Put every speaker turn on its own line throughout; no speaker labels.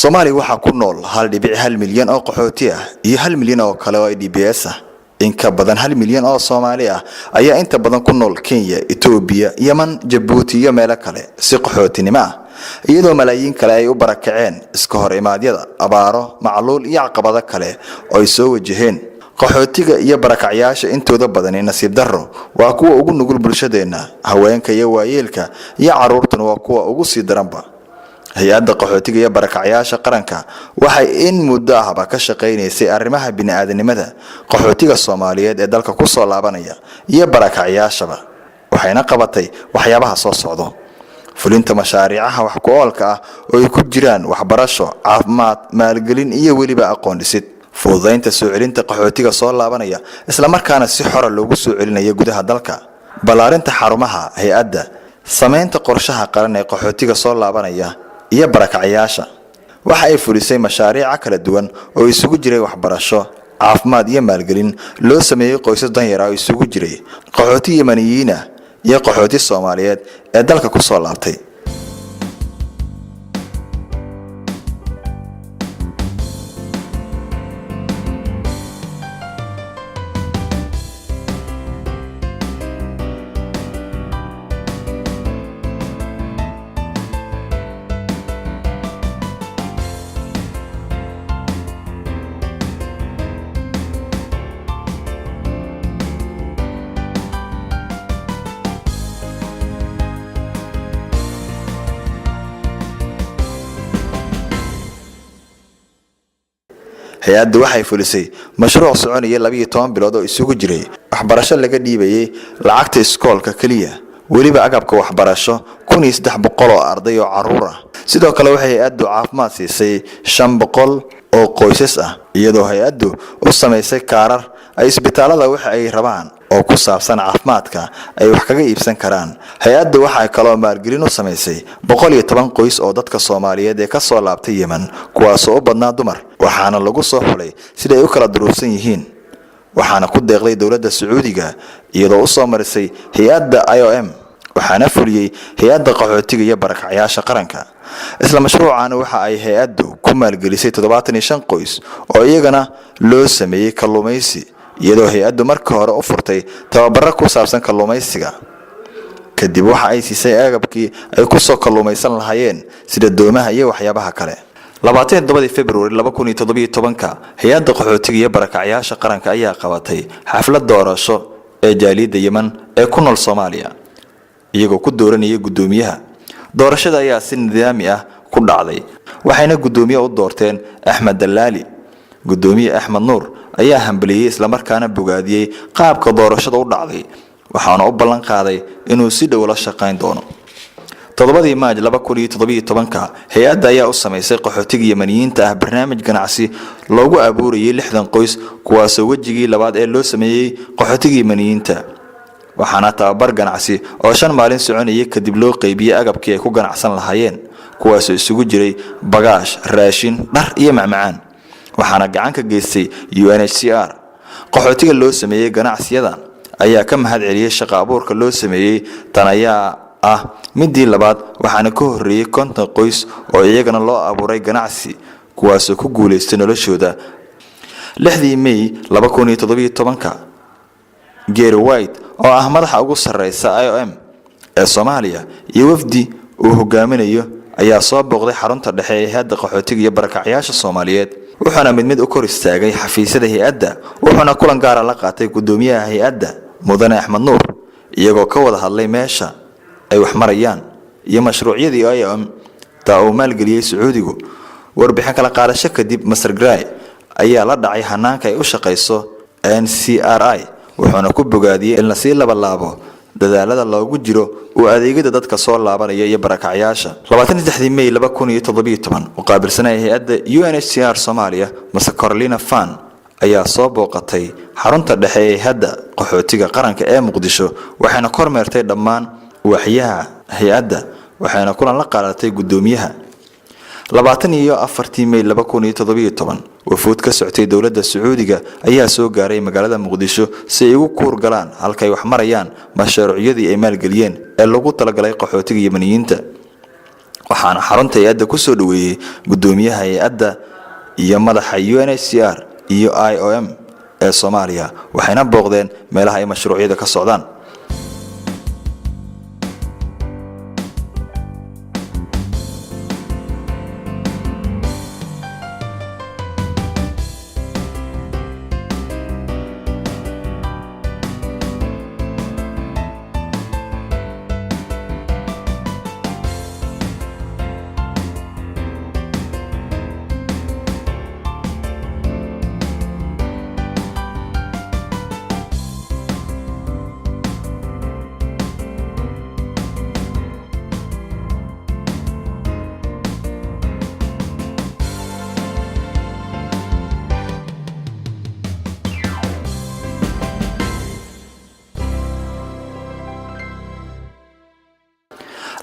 Soomaaliya waxaa ku nool 1.1 milyan oo qaxooti ah iyo 1 milyan oo kale oo IDPs ah. In ka badan 1 milyan oo Soomaali ah ayaa inta badan ku nool Kenya, Itoobiya, Yeman, Jabuuti iyo meelo kale si qaxootinimo ah, iyadoo malaayiin kale ay u barakaceen iska hor imaadyada, abaaro, macluul iyo caqabado kale oo ay soo wajaheen. Qaxootiga iyo barakacyaasha intooda badani, nasiib darro, waa kuwa ugu nugul bulshadeenna. Haweenka iyo waayeelka iyo caruurtuna waa kuwa ugu sii daranba. Hay-adda Qaxootiga iyo Barakacyaasha Qaranka waxay in muddo ahba ka shaqaynaysay arrimaha bini-aadanimada qaxootiga Soomaaliyeed ee dalka kusoo laabanaya iyo barakacyaashaba, waxayna qabatay waxyaabaha soo socdo: fulinta mashaariicaha wax ku oolka ah oo ay ku jiraan waxbarasho, caafimaad, maalgelin iyo weliba aqoon dhisid, fududaynta soo celinta qaxootiga soo laabanaya islamarkaana si xora loogu soo celinayo gudaha dalka, ballaarinta xarumaha hay-adda, samaynta qorshaha qaran ee qaxootiga soo laabanaya iyo barakacyaasha. Waxa ay fulisay mashaariica kala duwan oo isugu jiray waxbarasho, caafimaad iyo maalgelin loo sameeyey qoysas danyara oo isugu jiray qaxooti Yemaniyiin ah iyo qaxooti Soomaaliyeed ee dalka ku soo laabtay. Hay-addu waxay fulisay mashruuc soconaya 12 bilood oo isugu jiray waxbarasho laga dhiibayay lacagta iskoolka keliya, weliba agabka waxbarasho 1300 oo arday oo caruur ah. Sidoo kale waxay hay-addu caafimaad siisay 500 oo qoysas ah, iyadoo hay-addu u samaysay kaarar ay isbitaalada waxa ay rabaan oo ku saabsan caafimaadka ay wax kaga iibsan karaan. Hay-addu waxay kaloo maalgelin u samaysay 110 qoys oo dadka Soomaaliyeed ee kasoo laabtay Yemen, kuwaasoo u badnaa dumar, waxaana lagu soo xulay siday u kala duruufsan yihiin, waxaana ku deeqday dowladda Sacuudiga iyadoo u soo marisay hay-adda IOM, waxaana fuliyey Hay-adda Qaxootiga iyo Barakacyaasha Qaranka. Isla mashruucan waxa ay hay-addu ku maalgelisay 75 qoys oo iyagana loo sameeyey kalluumaysi, iyadoo hay-addu markii hore u furtay tababaro ku saabsan kalluumaysiga. Kadib waxa ay siisay agabkii ay kusoo kalluumaysan lahaayeen sida doomaha iyo waxyaabaha kale. 27-dii Februari 2017-ka, Hay-adda Qaxootiga iyo Barakacyaasha Qaranka ayaa qabatay xaflad doorasho ee jaaliyadda Yemen ee ku nool Soomaaliya, iyagoo ku dooranayay guddoomiyaha. Doorashada ayaa si nidaami ah ku dhacday, waxayna guddoomiye u doorteen Axmed Dalaali. Guddoomiye Axmed Nuur ayaa hambaliyey islamarkaana bogaadiyey qaabka doorashada u dhacday, waxaana u ballan qaaday inuu si dhow la shaqayn doono. 7-dii Maaj 2017-ka, hay-adda ayaa u samaysay qaxootiga Yemaniyiinta ah barnaamij ganacsi loogu abuurayay 60 qoys, kuwaasoo wejigii labaad ee loo sameeyey qaxootiga Yemaniyiinta, waxaana tababar ganacsi oo 5 maalin soconayay kadib loo qeybiyey agabkii ay ku ganacsan lahaayeen, kuwaasoo isugu jiray bagaash, raashin, dhar iyo macmacaan, waxaana gacan ka geystay UNHCR. Qaxootiga loo sameeyey ganacsiyadan ayaa ka mahad celiyey shaqa abuurka loo sameeyey. Tan ayaa ah midii labaad, waxaana ka horreeyey 50 qoys oo iyagana loo abuuray ganacsi, kuwaasoo ku guulaystay noloshooda. 6-dii May 2017-ka, Gary White oo ah madaxa ugu sarreysa IOM ee Soomaaliya iyo wafdi uu hogaaminayo ayaa soo booqday xarunta dhexe ee Hay-adda Qaxootiga iyo Barakacyaasha Soomaaliyeed, wuxuuna mid mid u kor istaagay xafiisyada hay-adda, wuxuuna kulan gaara la qaatay guddoomiyaha hay-adda, mudane Axmed Nuur, iyagoo ka wada hadlay meesha ay wax marayaan iyo mashruucyadii IOM taa uu maalgeliyey Sacuudigu. Warbixin kala qaadasho kadib, Mister Gray ayaa la dhacay hanaanka ay u shaqayso NCRI, wuxuuna ku bogaadiyey in lasii labalaabo dadaalada loogu jiro uu adeegyada dadka soo laabanaya iyo barakacyaasha. 23-dii May 2017, u qaabilsanaya hay-adda UNHCR Soomaaliya, Miss Carolina Fan, ayaa soo booqatay xarunta dhexe ee Hay-adda Qaxootiga Qaranka ee Muqdisho, waxayna kormeertay dhammaan waaxyaha hay-adda, waxayna kulan la qaadatay guddoomiyaha. 24-tii May 2017, wafuud ka soctay dowladda Sacuudiga ayaa soo gaaray magaalada Muqdisho si ay ugu kuur galaan halkay wax marayaan mashruucyadii ay maalgeliyeen ee lagu talagalay qaxootiga Yemaniyiinta. Waxaana xarunta hay-adda ku soo dhoweeyey guddoomiyaha hay-adda iyo madaxa UNHCR iyo IOM ee Soomaaliya, waxayna booqdeen meelaha ay mashruucyada ka socdaan.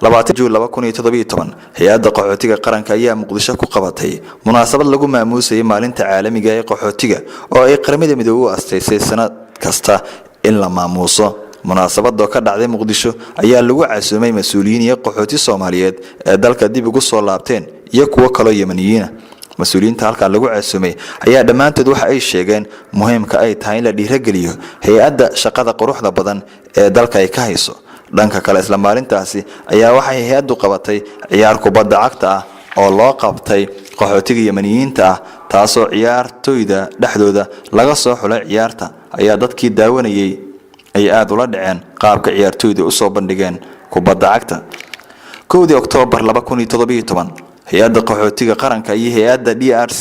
20 Juun 2017, hay-adda qaxootiga qaranka ayaa Muqdisho ku qabatay munaasabad lagu maamuusayay maalinta caalamiga ee qaxootiga, oo ay Qaramada Midoobey u asteysay sanad kasta in la maamuuso. Munaasabadoo ka dhacday Muqdisho ayaa lagu casuumay mas-uuliyiin iyo qaxooti Soomaaliyeed ee dalka dib ugu soo laabteen iyo kuwo kaloo Yemaniyiina. Mas-uuliyiinta halkaa lagu casuumay ayaa dhammaantood waxa ay sheegeen muhiimka ay tahay in la dhiirageliyo hay-adda shaqada quruxda badan ee dalka ay ka hayso. Dhanka kale, isla maalintaasi ayaa waxay hay-addu qabatay ciyaar kubadda cagta ah oo loo qabtay qaxootiga Yemaniyiinta ah, taasoo ciyaartoyda dhexdooda laga soo xulay. Ciyaarta ayaa dadkii daawanayay ay aada ula dhaceen qaabka ciyaartoyda usoo bandhigeen kubadda cagta. 1dii Oktoobar 2017, hay-adda qaxootiga qaranka iyo hay-adda DRC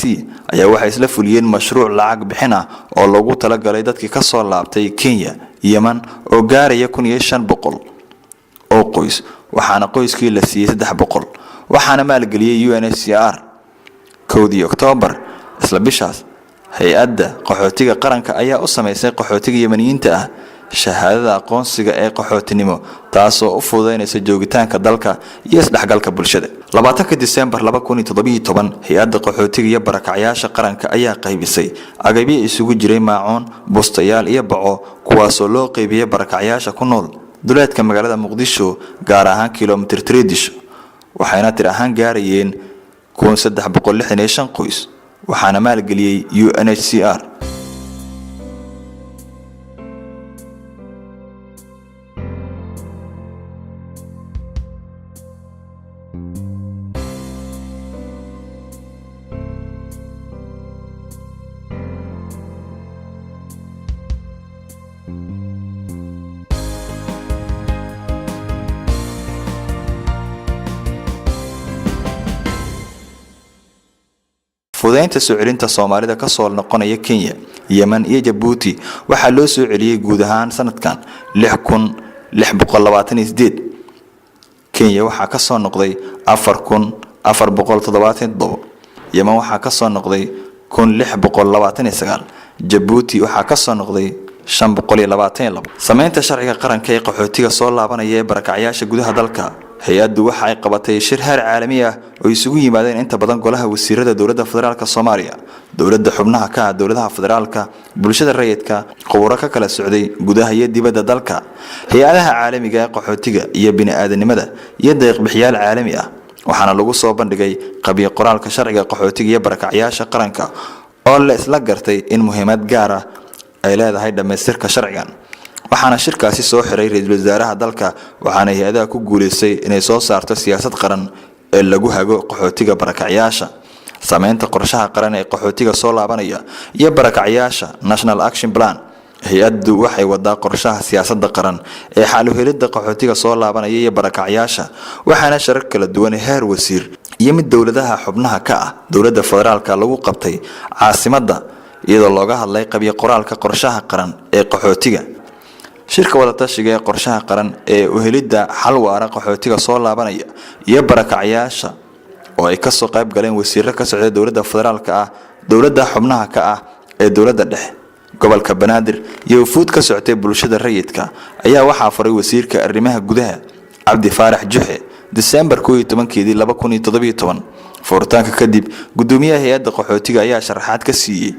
ayaa waxay isla fuliyeen mashruuc lacag bixin ah oo loogu talagalay dadkii ka soo laabtay Kenya, Yeman, oo gaaraya 1500 oo qoys, waxaana qoyskii la siiyey 300, waxaana maalgeliyey UNHCR. 1dii Oktoobar isla bishaas, hay-adda qaxootiga qaranka ayaa u sameysay qaxootiga Yemaniyiinta ah shahaadada aqoonsiga ee qaxootinimo, taasoo u fududeynaysa joogitaanka dalka iyo isdhexgalka bulshada. 20ka Disembar 2017, hay-adda qaxootiga iyo barakacyaasha qaranka ayaa qaybisay agabyo isugu jiray maacuun, bustayaal iyo baco, kuwaasoo loo qeybiyey barakacyaasha ku nool duleedka magaalada Muqdisho, gaar ahaan Kilomitir Tredisho, waxayna tir ahaan gaarayeen 1365 qoys, waxaana maalgeliyey UNHCR. Fudaynta soo celinta Soomaalida ka soo noqonaya Kenya, Yemen iyo Jabuuti, waxaa loo soo celiyey guud ahaan sanadkan 6628. Kenya waxaa ka soo noqday 4477, Yemen waxaa ka soo noqday 1629, Jabuuti waxaa ka soo noqday 522. Sameynta sharciga qaranka ee qaxootiga soo laabanaya ee barakacyaasha gudaha dalka, hay-addu waxa ay qabatay shir heer caalami ah oo isugu yimaadeen inta badan golaha wasiirada dowladda federaalka Soomaaliya, dowladda xubnaha ka ah dowladaha federaalka, bulshada rayidka, khuburo ka kala socday gudaha iyo dibadda dalka, hay-adaha caalamiga ee qaxootiga iyo bini-aadanimada, iyo deeqbixiyaal caalami ah, waxaana lagu soo bandhigay qabyo qoraalka sharciga qaxootiga iyo barakacyaasha qaranka, oo la isla gartay in muhiimad gaar ah ay leedahay dhammaystirka sharcigan. Waxaana shirkaasi soo xiray ra-iisul wasaaraha dalka, waxaana hay-adaha ku guuleystay inay soo saarto siyaasad qaran ee lagu hago qaxootiga barakacyaasha. Sameynta qorshaha qaran ee qaxootiga soo laabanaya iyo barakacyaasha, National Action Plan, hay-addu waxay wadaa qorshaha siyaasadda qaran ee xaaluhelidda qaxootiga soo laabanaya iyo barakacyaasha, waxaana sharar kala duwan heer wasiir iyo mid dowladaha xubnaha ka ah dowladda federaalka lagu qabtay caasimadda, iyadoo looga hadlay qabyo qoraalka qorshaha qaran ee qaxootiga. Shirka wadatashiga ee qorshaha qaran ee uhelidda xal waara qaxootiga soo laabanaya iyo barakacyaasha, oo ay kasoo qayb galeen wasiiro ka socda dowladda federaalka ah, dowladda xubnaha ka ah ee dowladda dhexe, gobolka Banaadir iyo wufuud ka socotay bulshada rayidka, ayaa waxaa furay wasiirka arrimaha gudaha Cabdi Faarax Juxe Disembar 11-keedii 2017. Furitaanka kadib, gudoomiyaha hay-adda qaxootiga ayaa sharaxaad ka siiyey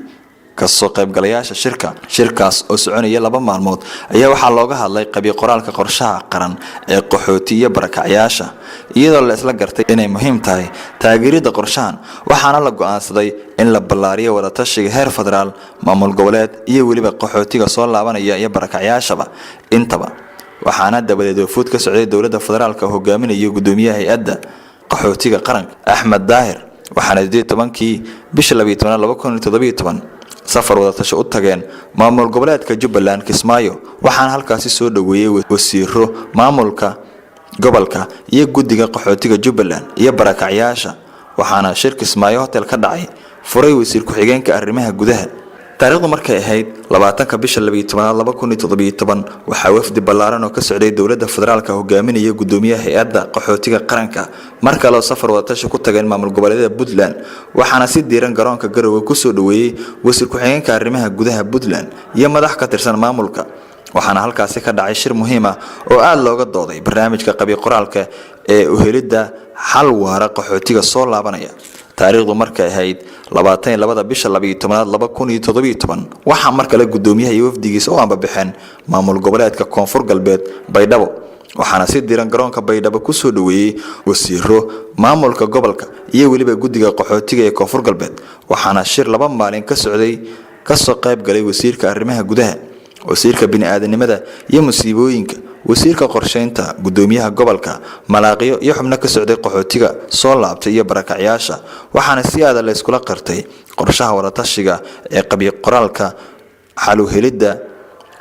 Kasoo qaybgalayaasha shirka. Shirkaas oo soconaya 2 maalmood ayaa waxaa looga hadlay qabyo qoraalka qorshaha qaran ee qaxooti iyo barakacyaasha, iyadoo la isla gartay inay muhiim tahay taageeridda qorshahan. Waxaana la go'aansaday in la ballaariyo wadatashiga heer federaal, maamul goboleed iyo weliba qaxootiga soo laabanaya iyo barakacyaashaba intaba. Waxaana dabadeed wafuud ka socday dowladda federaalka hogaaminayo gudoomiyaha hay-adda qaxootiga qaranka, Axmed Daahir. Waxaana 18-kii bisha 12-aad 2017 safar wadatasho u tageen maamul goboleedka Jubbaland, Kismaayo. Waxaana halkaasi soo dhoweeyey wasiiro, maamulka gobolka iyo guddiga qaxootiga Jubbaland iyo barakacyaasha. Waxaana shir Kismaayo Hotel ka dhacay furay wasiir ku-xigeenka arrimaha gudaha. Taariikhdu markay ahayd 20-ka bisha 12-aad 2017, waxaa wafdi ballaaran oo ka socday dowladda federaalka, hogaaminaya gudoomiyaha hay-adda qaxootiga qaranka, mar kaleo safar wadatashi ku tageen maamul goboleedyada Puntland. Waxaana si diiran garoonka Garowe kusoo dhoweeyey wasiir ku-xigeenka arrimaha gudaha Puntland iyo madax ka tirsan maamulka. Waxaana halkaasi ka dhacay shir muhiim ah oo aada looga dooday barnaamijka qabyo qoraalka ee uhelidda xal waara qaxootiga soo laabanaya. Taariikhdu markay ahayd 22-da bisha 12-aad 2017, waxaa mar kale gudoomiyaha iyo wafdigiisa u ambabaxeen maamul goboleedka Koonfur Galbeed, Baydhabo. Waxaana si diran garoonka Baydhabo kusoo dhoweeyey wasiiro, maamulka gobolka iyo weliba guddiga qaxootiga ee Koonfur Galbeed. Waxaana shir 2 maalin ka socday kasoo qayb galay wasiirka arrimaha gudaha, wasiirka bini'aadanimada iyo musiibooyinka, wasiirka qorsheynta, gudoomiyaha gobolka, malaaqiyo iyo xubno ka socday qaxootiga soo laabtay iyo barakacyaasha. Waxaana si aada la iskula qirtay qorshaha wadatashiga ee qabyo qoraalka xaluhelidda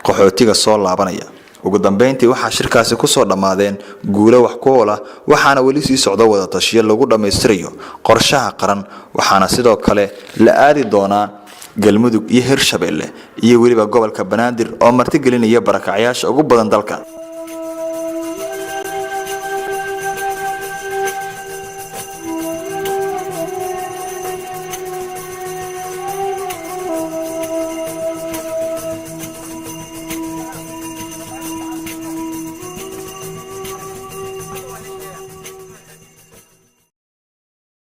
qaxootiga soo laabanaya. Ugu dambeyntii waxaa shirkaasi kusoo dhammaadeen guulo wax ku ool ah. Waxaana weli sii socdo wadatashiyo lagu dhammaystirayo qorshaha qaran. Waxaana sidoo kale la aadi doonaa Galmudug iyo Hirshabelle iyo weliba gobolka Banaadir oo martigelinaya barakacyaasha ugu badan dalka.